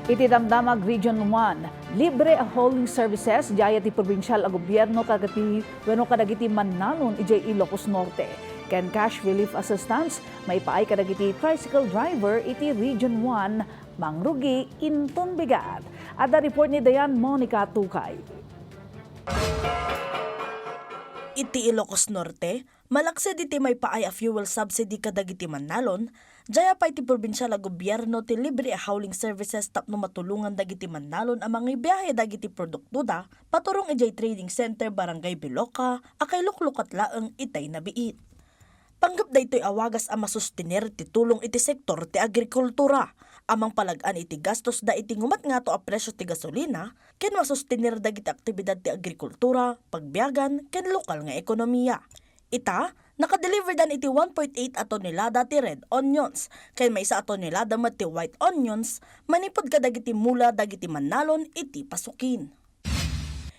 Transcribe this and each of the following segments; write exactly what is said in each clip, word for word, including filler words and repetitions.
Iti Damdamag Region one, libre a hauling services diay ti probinsial a gobierno kadagiti wenno kadagiti mannalon idiay Ilocos Norte. Ken cash relief assistance maipaay kadagiti tricycle driver iti Region one, mangrugi inton bigat. Adda report ni Dayan Monica Tukay. Iti Ilocos Norte, malaksid iti maipaay a fuel subsidy kadagiti mannalon, diay pay ti probinsial a gobierno ti libre a hauling services tapno matulongan dagiti mannalon a mangibiahe dagiti produktoda paturong idiay trading center Barangay Biloca a kailuklukat laeng itay nabiit. Panggep daytoy a wagas a masustener ti tulong iti sektor ti agrikultura, a mangpalag-an iti gastosda iti ngumatngato a presio ti gasolina, ken masustener dagiti aktibidad ti agrikultura, pagbiagan, ken lokal nga ekonomiya. Ita, nakadeliverdan iti one point eight a tonelada ti red onions, ken maysa a tonelada met ti white onions, manipud kadagiti mula dagiti mannalon iti pasukin.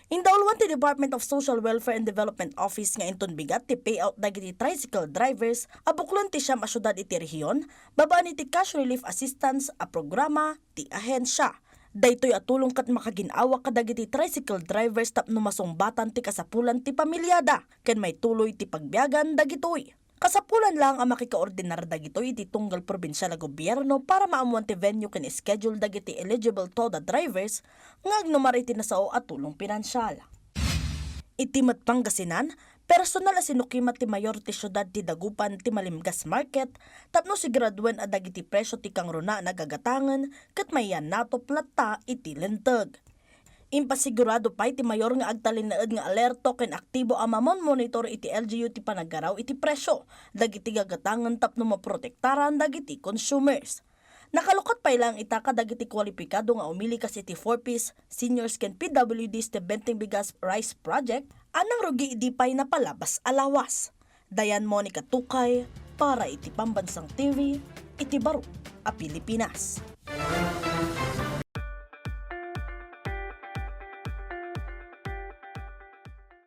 Indauluan ti Department of Social Welfare and Development Office nga inton bigat ti payout dagiti tricycle drivers a buklon ti siam a siudad iti rehiyon, babaen iti cash relief assistance a programa ti ahensya. Daytoy a tulong ket makagin-awa kadagiti tricycle drivers tapno masungbatan ti kasapulan ti pamiliada ken maituloy ti pagbiagan dagitoy. Kasapulan laeng a makikaordinar dagitoy iti tunggal probinsial a gobierno para maammuan ti venue ken schedule dagiti eligible TODA drivers nga agnumar iti nasao a tulong pinansial. Iti met Pangasinan, personal a sinukimat ti mayor ti siudad ti Dagupan ti Malimgas Market tapno siguradoen a dagiti presio ti kangrunaan a gagatangen ket mayannato platta iti linteg. Impasigurado pay ti mayor nga agtalinaed nga alerto ken aktibo a mamon-monitor iti L G U ti panaggaraw iti presio dagiti gagatangen tapno maprotektaran dagiti consumers. Nakalukat pay laeng ita kadagiti kwalipikado nga umili kas iti four Ps, seniors ken P W Ds ti Benteng Bigas Rice Project a nangrugi idi pay napalabas a lawas. Dayan Monica Tukay para iti Pambansang T V iti Baro a Pilipinas.